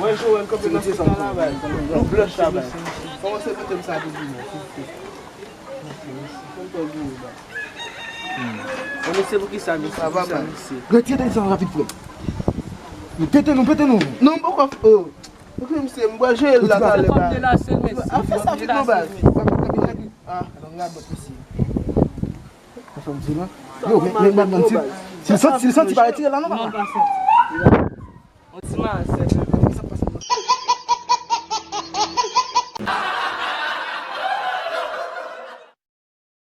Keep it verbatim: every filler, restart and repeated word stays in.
Wè Joel kanpe nan foutan la bay. Nou blanch la bay. Kòmanse mete m sa pou di mwen. Kontan gouye ba. Bon, mesye, pou ki sa, mesye? Sa va, pou ki sa, mesye? Retire tèt sa rapid, frè. Nou pete nou, pete nou. Non, m poko. Oh. Ok, mesye, m bwè jel la talè ba. A fè sa vit non baz. Ah, non, gad lòt mesye. Sa fè m di la. Yo, men men men si si l santi, si l santi pa retire la non papa. On ti masè.